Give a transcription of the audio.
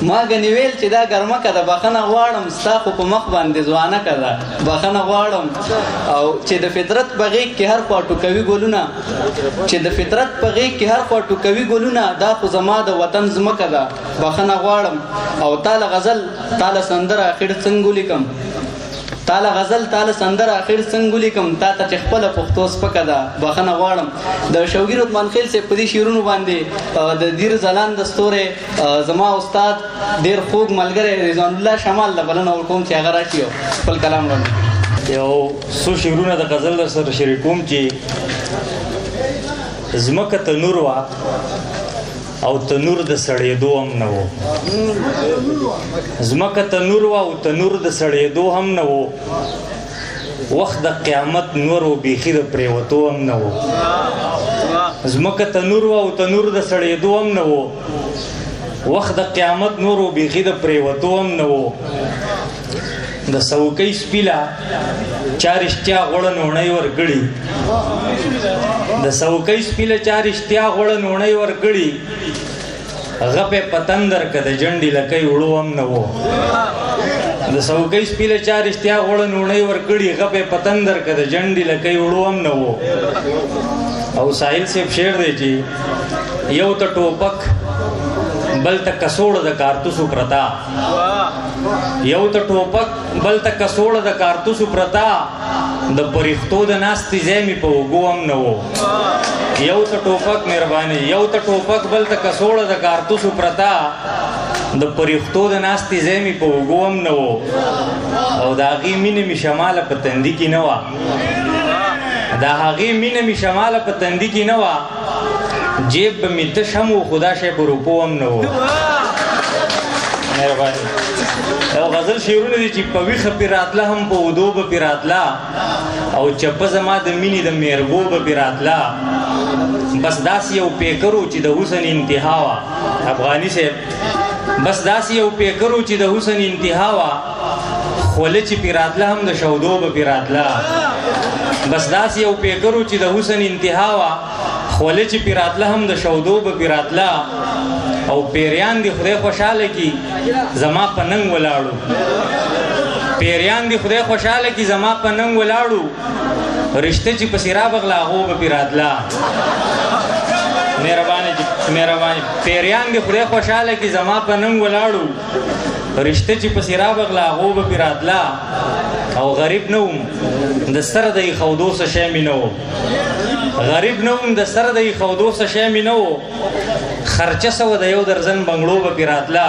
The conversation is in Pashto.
ما ګنې ویل چې دا ګرمکه ده، بخښنه غواړم، ستا خو په مخ باندې ځوانکه ده، بخښنه غواړم. او چې د فطرت په غېږ کې هر خوا ټوکوي ګلونه، چې د فطرت په غېږ کې هر خوا ټوکوي ګلونه، دا خو زما د وطن ځمکه ده، بخښنه غواړم. او تاله غزل تاله سندره اخر څنګه ولیکم، تاله غزل تاله سندره اخر څنګه ولیکم، تا ته چې خپله پښتو سپکه ده، بخښنه غواړم. د شوګیر عثمان خیل صاحب په دې شعرونو باندې د دیر ځلاند ستوری زما استاد ډیر خوږ ملګری رضوان الله شمال له بلنه ورکوم چې هغه راشي او خپل کلام وړاندې کړي. یو څو شعرونه د غزل در سره شریکوم چې ځمکه تنور وه او تنور د سړېدو هم نه و، ځمکه تنور وه او تنور د سړېدو هم نه و، وخت د قیامت نور و بیخي د پرېوتو هم نه و، ځمکه تنور وه او تنور د سړېدو هم نه و، وخت د قیامت نور و بیخي د پرېوتو هم نه و. د څوکۍ سپي له چا رښتیا غوړه نوڼۍ ورکړي، د څوکۍ سپي له چا رښتیا غوړه نوڼۍ ورکړي، غپې په تندر که د جنډې لکۍ وړو هم نه و. د څوکۍ سپي له چا رښتیا غوړه نوڼۍ ورکړي، غپې په تندر که د جنډې لکۍ وړو هم نه و. او ساحل صاحب شعر دی چې یو ته ټوپک بل ته کڅوړه د کارتوسو پرتا، یو ته ټوپک بل ته کڅوړه د کارتوسو پرتا، د پرښتو د ناستې ځای مې په اوږو هم نه و. یو ته ټوپک، مهرباني، یو ته ټوپک بل ته کڅوړه د کارتوسو پرتا، د پرښتو د ناستې ځای مې په اوږو هم نه و. او د هغې مینه مې شماله په تندي کې نه وه، د هغې مینه مې شماله په تندي کې نه وه، جیب به مې تش هم و خو دا شی په روپو هم نه و. مهرباني. یو غزل شعرونه دي چې په ویښه پې راتله هم په اودو به پې راتله، او چپه زما د مینې د میرګو به پې راتله، بس داسې یو پیکر و چې د حسن انتها وه. افغاني صاحب، بس داسې یو پیکر و چې د حسن انتها وه، خوله چې پې راتله هم د شودو به پې راتله، بس داسې یو پیکر و چې د حسن انتها وه، خوله چې پې راتله هم د شودو به پې راتله. او پیریان دې خدای خوشحاله کي زما په ننګ ولاړو، پیریان دې خدای خوشحاله کي زما په ننګ ولاړو، رشته چې پسې رابغله هغو به پې راتله. مهرباني مهرباني. پیریان دې خدای خوشحاله کي زما په ننګ ولاړو، رشته چې پسې رابغله هغو به پې راتله. او غریب نه وم د سر د ایښودو څه شی مې نه و، غریب نه وم د سر د ایښودو څه شی مې نه و، خرچه سوه د یو درزن بنګړو به پې راتله.